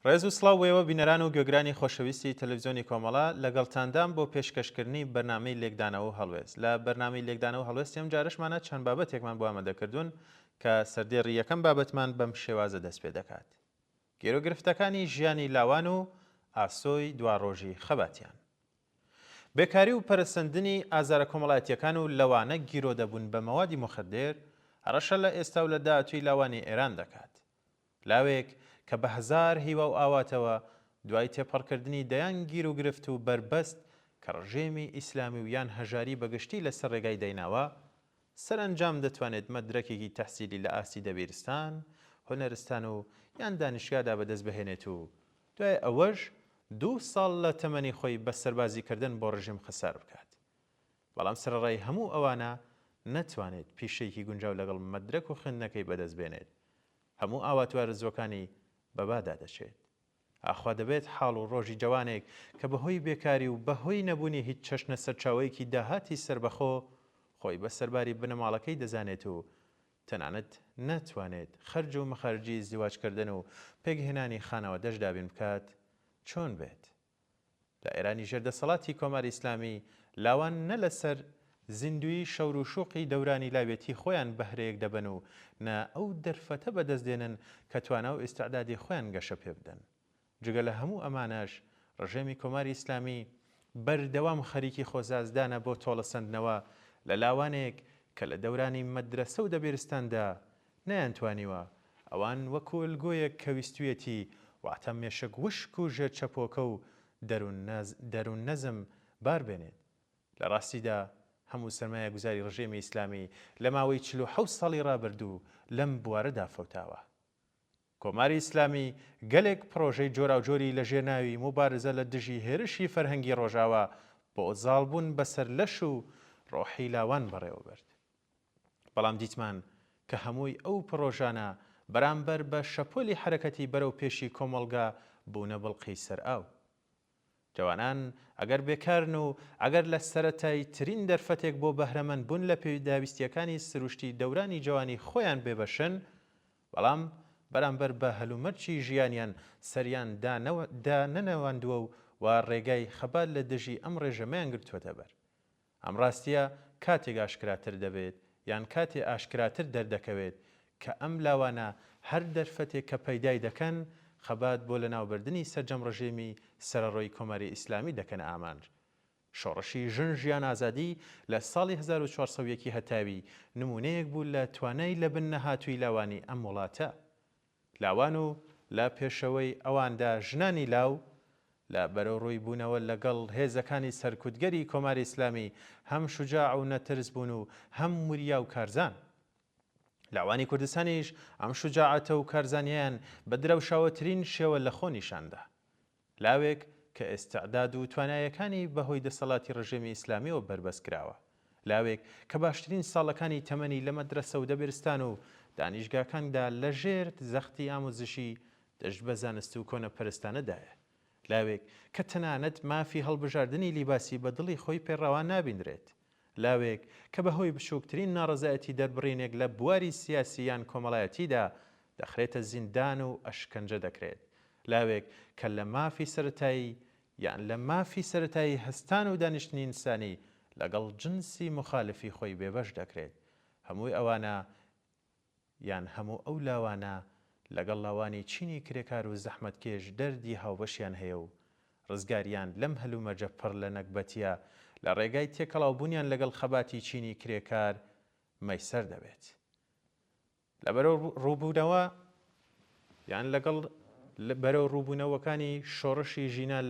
ڕێز و سڵاو بۆ ئێوە بینەران و گوێگرانی خۆشەویستی تەلەفزیۆنی کۆمەڵە، لەگەڵتاندام بۆ پێشکەشکردنی بەرنامەی لێکدانەوە و هەڵوێست. لە بەرنامەی لێکدانەوە و هەڵوێستی ئەم جارەشمانە چەند بابەتێکمان بۆ ئامادەکردوون کە سەردێڕی یەکەم بابەتمان بەم شێوازە دەست پێ دەکات. گێروگرفتەکانی ژیانی لاوان و ئاسۆی دواڕۆژی خەباتیان. بێکاری و پەرەسەندنی ئازارە کۆمەڵایەتییەکان و لەوانە گیرۆدەبوون بە مەوادی موخەدر، هەڕەشە لە ئێستا و لە داهاتووی لاوانی ئێران دەکات. لاوێک کە بە هەزار هیوا و ئاواتەوە دوای تێپەڕکردنی دەیان گیروگرفت و بەربەست کە ڕژێمی ئیسلامی و یان هەژاری بە گشتی لە سەر ڕێگای دایناوە، سەرەنجام دەتوانێت مەدرەکێکی تەحسیلی لە ئاستی دەبیرستان، هونەرستان و یان دانیشگادا بەدەست بهێنێت و دوای ئەوەش دوو ساڵ لە تەمەنی خۆی بە سەربازیکردن بۆ ڕژێم خەسار بکات. بەڵام سەرەڕای هەموو ئەوانە نەتوانێت پیشەیەکی گونجاو لەگەڵ مەدرەک و خوێندنەکەی بەدەست بێنێت. هەموو ئاوات و ئارەزووەکانی بە بادا دەچێت. ئاخوا دەبێت حاڵ و ڕۆژی جەوانێک کە بە هۆی بێکاری و بە هۆی نەبوونی هیچ چەشنە سەرچاوەیەکی داهاتی سەربەخۆ خۆی بە سەرباری بنەماڵەکەی دەزانێت و تەنانەت ناتوانێت خەرج و مەخارجی ئیزدیواجکردن و پێکهێنانی خانەوادەش دابین بکات، چۆن بێت؟ لە ئێرانی ژێر دەسەڵاتی کۆماری ئیسلامی لاوان نە لە سەر زیندوویی شەور و شوقی دەورانی لاوێتی خۆیان بەهرەیەک دەبەن و نە ئەو دەرفەتە بە دەست دێنن کە توانا و ئیستعدادی خۆیان گەشە پێ بدەن. جگە لە هەموو ئەمانەش ڕژێمی کۆماری ئیسلامی بەردەوام خەریکی خۆسازدانە بۆ تۆڵەسەندنەوە لە لاوانێک کە لە دەورانی مەدرەسە و دەبیرستاندا نەیانتوانیوە ئەوان وەکو الگۆیەک کە ویستویەتی واتە مێشک وشک و ژێر چەپۆکە و دەروون نەزم بار بێنێت. لە ڕاستیدا هەموو سەرمایەگوزاری ڕژێمی ئیسلامی لە ماوەی 47 ساڵی ڕابردوو لەم بوارەدا فەوتاوە. کۆماری ئیسلامی گەلێک پڕۆژەی جۆراوجۆری لە ژێر ناوی موبارزە لە دژی هێرشی فەرهەنگی ڕۆژاوا بۆ زاڵبوون بەسەر لەش و ڕۆحی لاوان بەڕێوەبرد. بەڵام دیتمان کە هەمووی ئەو پڕۆژانە بەرامبەر بە شەپۆلی حەرەکەتی بەرەو پێشی کۆمەڵگا بوونە بڵقی سەر ئاو. جەوانان ئەگەر بێکارن و ئەگەر لە سەرەتایی ترین دەرفەتێک بۆ بەهرەمەند بوون لە پێداویستییەکانی سروشتی دەورانی جەوانی خۆیان بێبەشن، بەڵام بەرامبەر بە هەلومەرجی ژیانیان سەریان دانەنەواندووە و ڕێگای خەبات لە دژی ئەم ڕێژەمەیان گرتووەتە بەر. ئەم ڕاستییە کاتێک ئاشکراتر دەبێت یان کاتێ ئاشکراتر دەردەکەوێت کە ئەم لاوانە هەر دەرفەتێک کە پەیدای دەکەن خەبات بۆ لەناوبردنی سەرجەم ڕژێمی سەرەڕۆی کۆماری ئیسلامی دەکەنە ئامانج. شۆڕشی ژن ژیان ئازادی لە ساڵی 1401 ی هەتاوی نموونەیەک بوو لە توانای لەبن نەهاتووی لاوانی ئەم وڵاتە. لاوان و لە پێشەوەی ئەواندا ژنانی لاو، لە بەرەوڕووی بوونەوە لە گەڵ هێزەکانی سەرکوتگەری کۆماری ئیسلامی هەم شوجاع و نەترس بوون و هەم وریا و کارزان. لاوانی کوردستانیش ئەم شوجاعەتە و کارزانییەیان بە درەوشاوەترین شێوە لە خۆ نیشان دا. لاوێک کە ئێستعداد و توانایەکانی بە هۆی دەسەڵاتی ڕژێمی ئیسلامیەوە بەربەست کراوە. لاوێک کە باشترین ساڵەکانی تەمەنی لە مەدرەسە و دەبیرستان و دانیشگاکاندا لە ژێر زەختی ئاموزشی دژ بە زانست و کۆنەپەرستانە دایە. لاوێک کە تەنانەت مافی هەڵبژاردنی لیباسی بە دڵی خۆی پێ ڕەوا نابیندرێت. لاوێک کە بە هۆی بچووکترین ناڕەزایەتی دەربڕینێک لە بواری سیاسی یان کۆمەڵایەتیدا دەخرێتە زیندان و ئەشکەنجە دەکرێت. لاوێک کە لە مافی سەرەتایی یان لە مافی سەرەتایی هەستان و دانیشتنی ئینسانی لەگەڵ جنسی موخالفی خۆی بێبەش دەکرێت. هەمووی ئەوانە یان هەموو ئەو لاوانە لەگەڵ لاوانی چینی کرێکار و زەحمەتکێش دەردی هاوبەشیان هەیە و ڕزگاریان لەم هەلومەرجە پڕ لە نەگبەتیە لە ڕێگای تێکەڵاوبوونیان لەگەڵ خەباتی چینی کرێکار مەیسەر دەبێت. لە بەرەو ڕووبوونەوە یان لەگەڵ بەرەو ڕووبوونەوەکانی شۆڕشی ژینا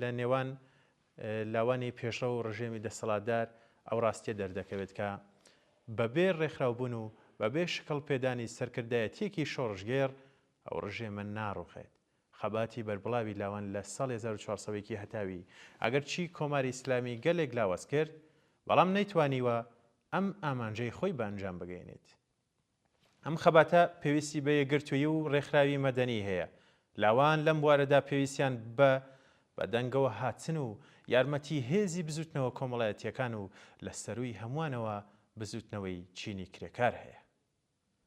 لە نێوان لاوانی پێشڕەو و ڕژێمی دەسەڵاتدار ئەو ڕاستیە دەردەکەوێت کە بەبێ ڕێکخراوبوون و بەبێ شکڵ پێدانی سەرکردایەتیەکی شۆڕشگێڕ ئەو ڕژێمە ناڕوخێت. خەباتی بەربڵاوی لاوان لە ساڵی 1401 ی هەتاوی ئەگەرچی کۆماری ئیسلامی گەلێک لاواز کرد، بەڵام نەیتوانیوە ئەم ئامانجەی خۆی بە ئەنجام بگەیەنێت. ئەم خەباتە پێویستی بە یەکگرتوویی و ڕێکخراوی مەدەنی هەیە. لاوان لەم بوارەدا پێویستیان بە بە دەنگەوە هاتن و یارمەتی هێزی بزووتنەوە کۆمەڵایەتییەکان و لە سەرووی هەمووانەوە بزووتنەوەی چینی کرێکار هەیە.